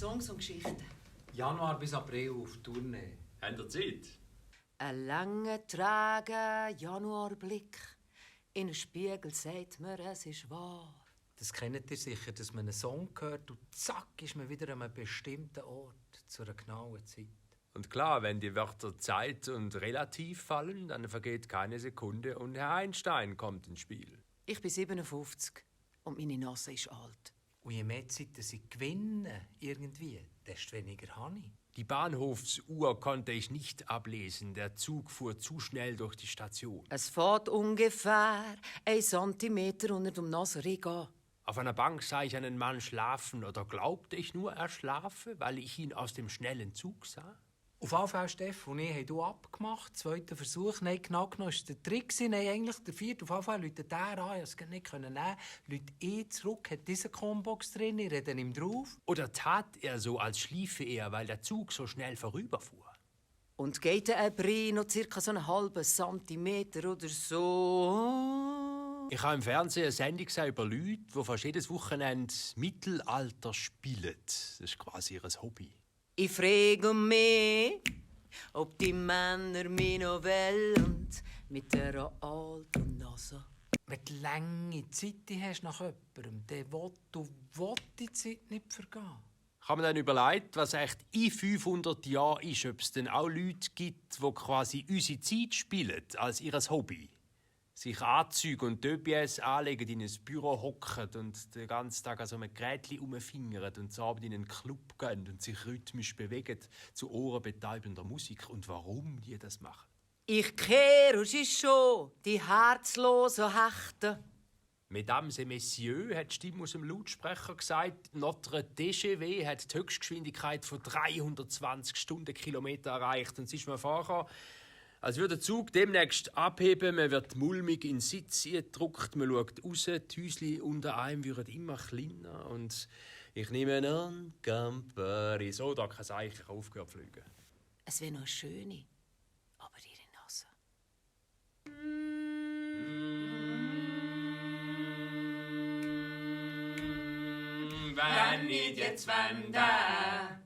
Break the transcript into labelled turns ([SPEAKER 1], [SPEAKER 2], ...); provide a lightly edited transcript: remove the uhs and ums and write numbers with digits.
[SPEAKER 1] Songs und Geschichten.
[SPEAKER 2] Januar bis April auf Tournee.
[SPEAKER 3] Habt ihr Zeit?
[SPEAKER 1] Ein langer, trager Januarblick. In den Spiegel sagt mir, es ist wahr.
[SPEAKER 2] Das kennt ihr sicher, dass man einen Song hört und zack ist man wieder an einem bestimmten Ort zu einer genauen Zeit.
[SPEAKER 3] Und klar, wenn die Wörter Zeit und relativ fallen, dann vergeht keine Sekunde und Herr Einstein kommt ins Spiel.
[SPEAKER 1] Ich bin 57 und meine Nase ist alt.
[SPEAKER 2] Und je mehr Zeit ich gewinne, irgendwie, desto weniger habe ich.
[SPEAKER 3] Die Bahnhofsuhr konnte ich nicht ablesen. Der Zug fuhr zu schnell durch die Station.
[SPEAKER 1] Es fährt ungefähr 1 Zentimeter unter dem Nasenring an.
[SPEAKER 3] Auf einer Bank sah ich einen Mann schlafen, oder glaubte ich nur, er schlafe, weil ich ihn aus dem schnellen Zug sah?
[SPEAKER 2] Auf jeden Fall, Steff und ich haben abgemacht. Zweiter Versuch. Nein, genau genommen war der Trick. Nein, eigentlich der vierte. Auf jeden Fall läutet der an. Ich konnte es nicht nehmen. Läutet zurück, hat diese Combox drin. Ich rede ihm drauf.
[SPEAKER 3] Oder tat er so, als schliefe er, weil der Zug so schnell vorüberfuhr?
[SPEAKER 1] Und geht der Brie noch circa so einen halben Zentimeter oder so?
[SPEAKER 3] Ich habe im Fernsehen eine Sendung gesehen über Leute, die fast jedes Wochenende Mittelalter spielen. Das ist quasi ihr Hobby.
[SPEAKER 1] Ich frage mich, ob die Männer mich noch wollen mit dieser alten Nase.
[SPEAKER 2] Wenn du lange Zeit hast nach jemandem, dann will die Zeit nicht vergehen.
[SPEAKER 3] Ich habe mir dann überlegt, was echt in 500 Jahren ist, ob es denn auch Leute gibt, die quasi unsere Zeit spielen als ihr Hobby. Sich anziehen und Döbies anlegen, in ein Büro hocken und den ganzen Tag an so einem Gerät rumfingern und zu Abend in einen Club gehen und sich rhythmisch bewegen zu ohrenbetäubender Musik. Und warum die das machen?
[SPEAKER 1] Ich kehre und ist schon die herzlosen Hechten.
[SPEAKER 3] Mesdames et Messieurs, hat die Stimme aus dem Lautsprecher gesagt, notre TGV hat die Höchstgeschwindigkeit von 320 Stundenkilometer erreicht. Und es ist mir vorgekommen, als würde der Zug demnächst abheben, man wird mulmig in den Sitz gedruckt, man schaut raus, die Häuschen unter einem würden immer kleiner und ich nehme an, Campari. So, da kann es eigentlich aufgehört fliegen.
[SPEAKER 1] Es wäre noch eine schöne, aber ihre Nase.
[SPEAKER 4] Wenn nicht jetzt, wenn da.